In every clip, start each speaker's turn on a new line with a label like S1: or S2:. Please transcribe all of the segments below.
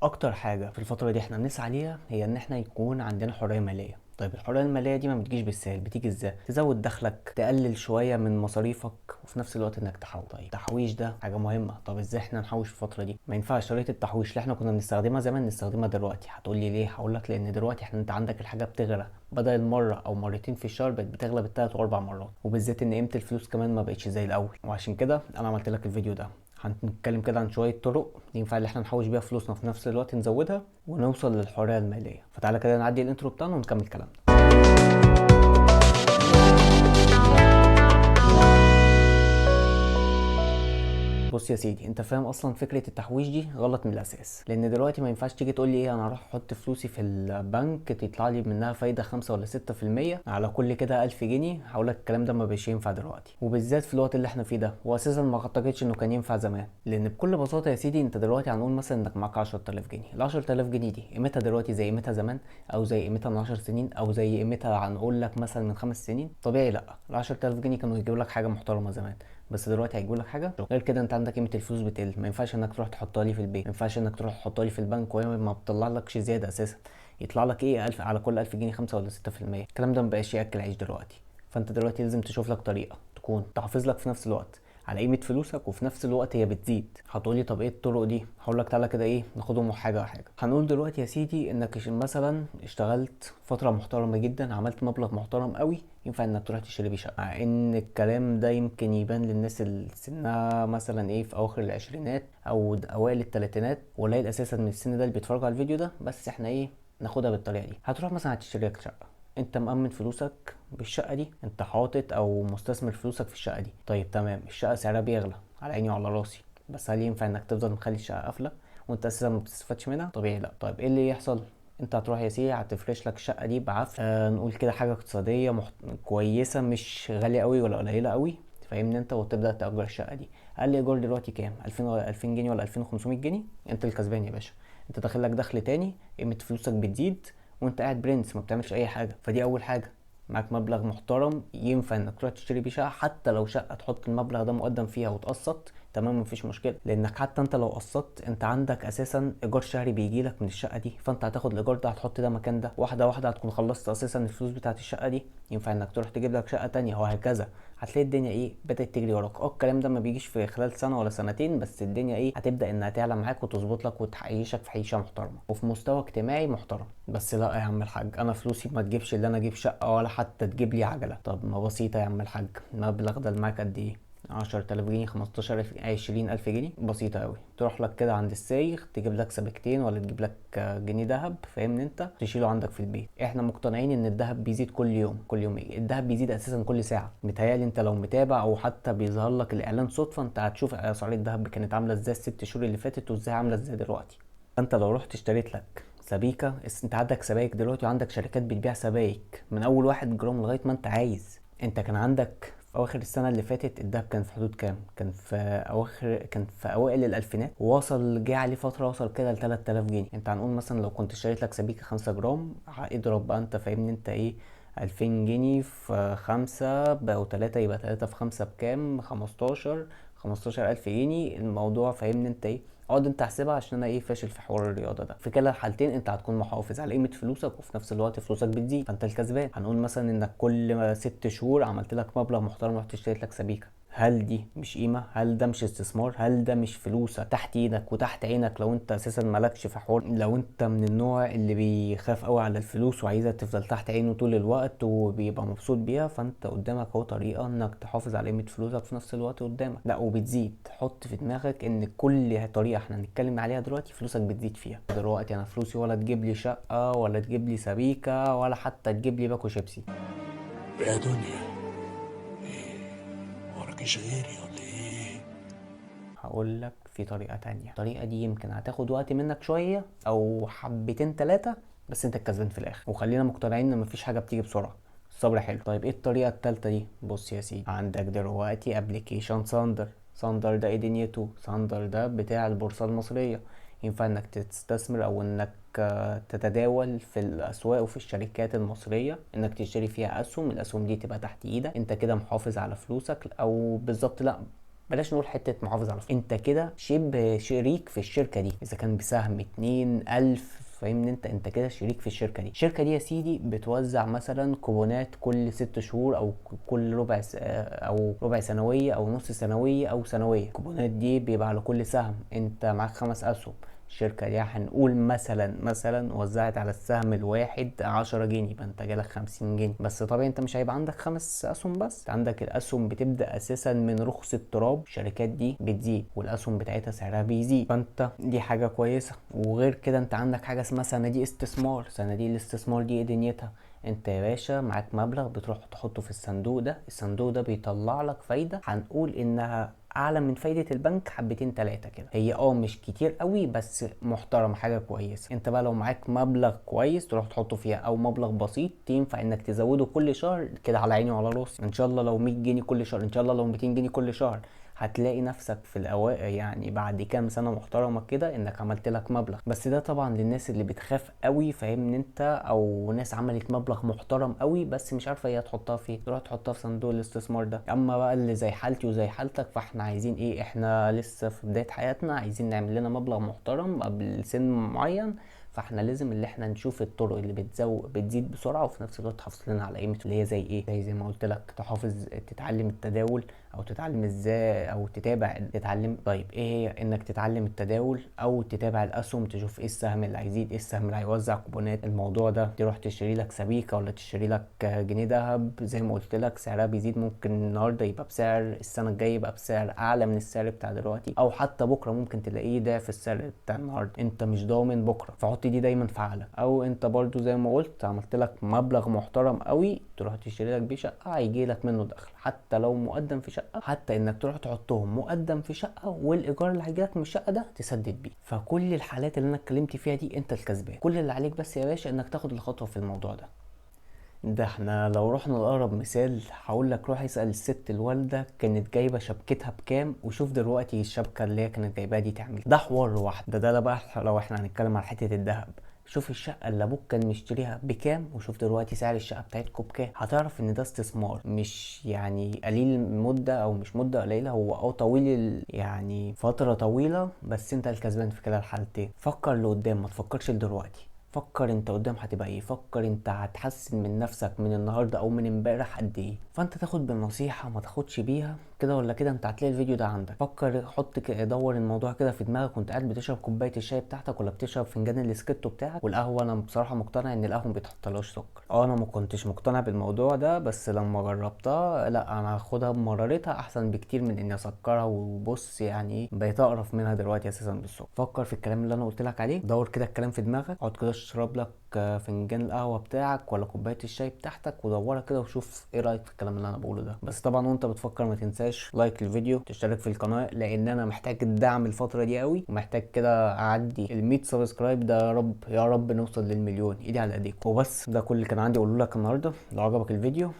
S1: اكتر حاجة في الفترة دي احنا بنسعى ليها هي ان احنا يكون عندنا حرية ماليه. طيب الحرية المالية دي ما بتجيش بالسهل، بتيجي ازاي؟ تزود دخلك، تقلل شوية من مصاريفك، وفي نفس الوقت انك تحوش. طيب التحويش ده حاجة مهمة، طب ازاي احنا نحوش في الفترة دي؟ ما ينفعش طريقه التحويش اللي احنا كنا بنستخدمها زمان نستخدمها دلوقتي. هتقولي ليه؟ هقول لك لان دلوقتي احنا انت عندك الحاجة بتغلى، بدل مرة او مرتين في الشهر بقت بتغلى بالتلات واربع مرات، وبالذات ان قيمة الفلوس كمان ما بقتش زي الاول. وعشان كده انا عملت لك الفيديو ده، هنتكلم كده عن شوية طرق ينفع اللي احنا نحوش بيها فلوسنا وفي نفس الوقت نزودها ونوصل للحرية المالية. فتعالى كده نعدي ال intro بتاعنا ونكمل كلامنا. بص يا سيدي، انت فاهم اصلا فكرة التحويش دي غلط من الاساس، لان دلوقتي ما ينفعش تيجي تقول لي ايه انا هروح احط فلوسي في البنك تطلع لي منها فايده 5 ولا 6% على كل كده 1000 جنيه. هقول لك الكلام ده ما بقاش ينفع دلوقتي، وبالذات في الوقت اللي احنا فيه ده، واساسا ما اعتقدش انه كان ينفع زمان. لان بكل بساطة يا سيدي انت دلوقتي هنقول مثلا انك معاك 10000 جنيه، ال 10000 جنيه دي قيمتها دلوقتي زي قيمتها زمان، او زي قيمتها من 10 سنين، او زي قيمتها هنقول لك مثلا من 5 سنين؟ طبيعي لا، ال 10000 جنيه كانوا يجيبوا لك حاجة محترمه زمان، بس دلوقتي هيجيبوا لك حاجة غير كده. انت عندك قيمة الفلوس بتقل، ما ينفعش انك تروح تحطها لي في البيت، ما ينفعش انك تروح تحطها لي في البنك وهي ما بتطلعلكش زيادة اساسا، يطلع لك ايه 1000 على كل 1000 جنيه 5 ولا 6%. الكلام ده ما بقاش ياكل عيش دلوقتي. فانت دلوقتي لازم تشوف لك طريقه تكون تحافظ لك في نفس الوقت على قيمة فلوسك، وفي نفس الوقت هي بتزيد. هتقولي طب ايه الطرق دي؟ هقول لك تعالى كده ايه ناخدهم حاجة حاجة. هنقول دلوقتي يا سيدي انك مثلا اشتغلت فترة محترمه جدا، عملت مبلغ محترم قوي، ينفع انك تروح تشتري بيه شقه. مع ان الكلام ده يمكن يبان للناس اللي سنها مثلا ايه في اواخر العشرينات او اوائل التلاتينات، قليل اساسا من السن ده اللي بيتفرجوا على الفيديو ده، بس احنا ايه ناخدها بالطريقة دي. هتروح مثلا هتشتري لك شقه، انت مأمن فلوسك بالشقه دي، انت حاطط او مستثمر فلوسك في الشقة دي. طيب تمام، الشقة سعرها بيغلى على عيني وعلى راسي، بس هل ينفع انك تفضل مخلي الشقة قافله وانت اساسا ما بتستفادش منها؟ طبيعي لا. طيب ايه اللي يحصل؟ انت هتروح يا سيدي هتفرش لك الشقة دي بعفش، نقول كده حاجة اقتصادية كويسة، مش غالية قوي ولا قليله قوي، فاهمني انت، وتبدا تأجر الشقة دي. اقل ايجار دلوقتي كام؟ 2000 ولا 2000 جنيه ولا 2500 جنيه؟ انت الكسبان يا باشا، انت داخل لك دخل تاني، قيمة فلوسك بتزيد، وانت قاعد برنس ما بتعملش اي حاجة. فدي اول حاجة، معاك مبلغ محترم ينفع انك تروح تشتري بيه شقه، حتى لو شقه تحط المبلغ ده مقدم فيها وتقسط، تمام مفيش مشكلة، لانك حتى انت لو قسطت انت عندك اساسا ايجار شهري بيجي لك من الشقة دي، فانت هتاخد الايجار ده هتحط ده مكان ده، واحدة واحدة هتكون خلصت اساسا الفلوس بتاعت الشقة دي، ينفع انك تروح تجيب لك شقه تانية وهكذا. هتلاقي الدنيا ايه بدات تجري وراك. الكلام ده ما بيجيش في خلال سنة ولا سنتين، بس الدنيا ايه هتبدا انها تعلى معاك وتظبط لك وتعيشك في عيشه محترمه وفي مستوى اجتماعي محترم. بس لا يا عم الحاج، انا فلوسي ما تجيبش اللي انا اجيب شقه ولا حتى تجيب لي عجله. طب ما بسيطة يا عم الحاج، المبلغ ده معاك قد ايه؟ 10000 جنيه، 15000، 20000 جنيه، بسيطة أوي. تروح لك كده عند السايغ تجيب لك سبكتين ولا تجيب لك جنيه ذهب، فاهمني انت، تشيله عندك في البيت. احنا مقتنعين ان الذهب بيزيد كل يوم، كل يوم ايه؟ الذهب بيزيد اساسا كل ساعة. متهيألي انت لو متابع او حتى بيظهر لك الاعلان صدفة انت هتشوف اسعار الذهب كانت عاملة ازاي الست شهور اللي فاتت وازاي عاملة ازاي دلوقتي. فانت لو رحت اشتريت لك سبيكة، انت عندك سبايك دلوقتي وعندك شركات بتبيع سبايك من اول 1 جرام لغاية ما انت عايز. انت كان عندك في اواخر السنة اللي فاتت الدهب كان في حدود كام؟ كان في اواخر، كان في اوائل الالفينات، ووصل جه عليه فترة وصل كده ل 3000 جنيه. انت هنقول مثلا لو كنت اشتريت لك سبيكه 5 جرام، اضرب بقى انت فاهمني انت ايه، 2000 جنيه في 5 بقوا 3، يبقى 3 في 5 بكام؟ 15000 جنيه. الموضوع فاهمني انت ايه، اقعد انت احسبها عشان انا ايه فاشل في حوار الرياضة ده. في كلا الحالتين انت هتكون محافظ على قيمة فلوسك وفي نفس الوقت فلوسك بتزيد، فانت الكسبان. هنقول مثلا انك كل 6 شهور عملت لك مبلغ محترم رحت اشتريت لك سبيكه، هل دي مش قيمة؟ هل ده مش استثمار؟ هل ده مش فلوسك تحت ايدك وتحت عينك؟ لو انت اساسا مالكش في حوار، لو انت من النوع اللي بيخاف قوي على الفلوس وعايزها تفضل تحت عينه طول الوقت وبيبقى مبسوط بيها، فانت قدامك اهو طريقه انك تحافظ على قيمة فلوسك في نفس الوقت قدامك، لا وبتزيد. حط في دماغك ان كل طريقه احنا هنتكلم عليها دلوقتي فلوسك بتزيد فيها. دلوقتي انا فلوسي ولا تجيب لي شقه ولا تجيب لي سبيكه ولا حتى تجيب لي باكو شيبسي.
S2: يا دنيا وراكيش غيري ولا ايه؟
S1: هقول لك في طريقة تانية، الطريقة دي يمكن هتاخد وقت منك شوية أو حبتين تلاتة، بس أنت الكسبان في الآخر. وخلينا مقتنعين إن مفيش حاجة بتيجي بسرعة، الصبر حلو. طيب إيه الطريقة التالتة دي؟ بص يا سيدي، عندك دلوقتي application ثاندر. ثاندر ده إيه دنيته؟ ثاندر ده بتاع البورصة المصرية، ينفع إنك تستثمر أو إنك تتداول في الأسواق وفي الشركات المصرية، إنك تشتري فيها أسهم، الأسهم دي تبقى تحت إيدك، أنت كده محافظ على فلوسك. أو بالظبط لأ، بلاش نقول حتة محافظ على فلوسك، انت كده شبه شريك في الشركة دي، اذا كان بسهم 2 1000، فاهمني؟ انت كده شريك في الشركة دي. الشركة دي يا سيدي بتوزع مثلا كوبونات كل 6 شهور او كل ربع او ربع سنوية او نص سنوية او سنوية. الكوبونات دي بيبقى على كل سهم، انت معاك 5 اسهم، الشركة دي هنقول مثلا وزعت على السهم الواحد 10 جنيه، يبقى انت جالك 50 جنيه. بس طبيعي انت مش هيبقى عندك 5 اسهم بس، انت عندك الاسهم بتبدا اساسا من رخص التراب، الشركات دي بتزيد والاسهم بتاعتها سعرها بيزيد، فانت دي حاجة كويسة. وغير كده انت عندك حاجة اسمها صناديق استثمار. صناديق الاستثمار دي ايه دنيتها؟ انت يا باشا معاك مبلغ بتروح تحطه في الصندوق ده، الصندوق ده بيطلع لك فايده هنقول انها اعلى من فايده البنك حبتين تلاتة كده، هي مش كتير قوي بس محترم، حاجة كويسة. انت بقى لو معاك مبلغ كويس تروح تحطه فيها، او مبلغ بسيط ينفع انك تزوده كل شهر كده على عيني وعلى راسي، ان شاء الله لو 100 جنيه كل شهر، ان شاء الله لو 200 جنيه كل شهر، هتلاقي نفسك في الاوائل يعني بعد كام سنة محترمه كده انك عملت لك مبلغ. بس ده طبعا للناس اللي بتخاف قوي، فاهمني انت، او ناس عملت مبلغ محترم قوي بس مش عارفه هي تحطها فين، تروح تحطها في صندوق الاستثمار ده. اما بقى اللي زي حالتي وزي حالتك، فاحنا عايزين ايه؟ احنا لسه في بداية حياتنا، عايزين نعمل لنا مبلغ محترم قبل سن معين، فاحنا لازم اللي احنا نشوف الطرق اللي بتزيد بسرعة وفي نفس الوقت تحافظ لنا على قيمته، اللي هي زي ايه؟ زي ما قلت لك، تحافظ، تتعلم التداول، او تتعلم ازاي، او تتابع، تتعلم. طيب ايه هي؟ انك تتعلم التداول او تتابع الاسهم، تشوف ايه السهم اللي هيزيد، ايه السهم اللي هيوزع كوبونات، الموضوع ده. تروح تشتري لك سبيكه ولا تشتري لك جنيه ذهب، زي ما قلت لك سعرها بيزيد، ممكن النهارده يبقى بسعر، السنة الجاية يبقى بسعر اعلى من السعر بتاع دلوقتي، او حتى بكره ممكن تلاقيه ضعف السعر بتاع النهارده، انت مش ضامن بكره، فحط دي دايما في عقلك. او انت برضو زي ما قلت عملت لك مبلغ محترم قوي تروح تشتري لك بيه شقه، هيجي لك منه دخل حتى لو مقدم في شقه، حتى انك تروح تحطهم مقدم في شقه والايجار اللي هيجيلك من الشقة ده تسدد بيه. فكل الحالات اللي انا اتكلمت فيها دي انت الكسبان، كل اللي عليك بس يا باشا انك تاخد الخطوة في الموضوع ده. ده احنا لو رحنا لأقرب مثال هقول لك روح اسأل الست الوالدة كانت جايبة شبكتها بكام، وشوف دلوقتي الشبكة اللي هي كانت جايباها دي تعمل. ده حوار لوحده. ده بقى لو احنا هنتكلم على حتة الذهب، شوف الشقة اللي ابوك كان مشتريها بكام وشوف دلوقتي سعر الشقة بتاعتكم بكام، هتعرف ان ده استثمار مش يعني قليل مدة او مش مدة قليلة، هو طويل يعني فترة طويلة، بس انت الكسبان في كلا الحالتين. فكر لقدام، ما تفكرش لدلوقتي، فكر انت قدام هتبقى ايه، فكر انت هتحسن من نفسك من النهارده او من امبارح قد ايه. فانت تاخد بالنصيحة ما تاخدش بيها كده ولا كده، انت هتلاقي الفيديو ده عندك. فكر، حط دور الموضوع كده في دماغك وانت قاعد بتشرب كوباية الشاي بتاعتك ولا بتشرب فنجان الاسكتو بتاعك والقهوة. انا بصراحة مقتنع ان القهوة ما بيتحطلهاش سكر، انا ما كنتش مقتنع بالموضوع ده، بس لما جربتها لا انا هاخدها بمرارتها احسن بكتير من اني اسكرها، وبص يعني بقيت اقرف منها دلوقتي اساسا بالسكر. فكر في الكلام اللي انا قلت لك عليه، دور كده الكلام في دماغك، اقعد كده اشرب لك فنجان القهوة بتاعك ولا كوباية الشاي بتاعتك ودورها كده وشوف ايه رايك في الكلام اللي انا بقوله ده. بس طبعا وانت بتفكر ما تنساش like الفيديو، تشترك في القناة، لان انا محتاج الدعم الفترة دي قوي، ومحتاج كده اعدي ال 100 subscribe ده، يا رب يا رب نوصل للمليون، ايدي على ايديكم. وبس ده كل اللي كان عندي اقوله لك النهارده. لو عجبك الفيديو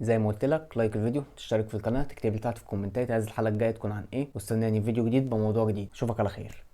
S1: زي ما قلت لك like الفيديو، تشترك في القناة، تكتب لي تحت في الكومنتات عايز الحلقة الجاية تكون عن ايه، واستناني في فيديو جديد بموضوع جديد. اشوفك على خير.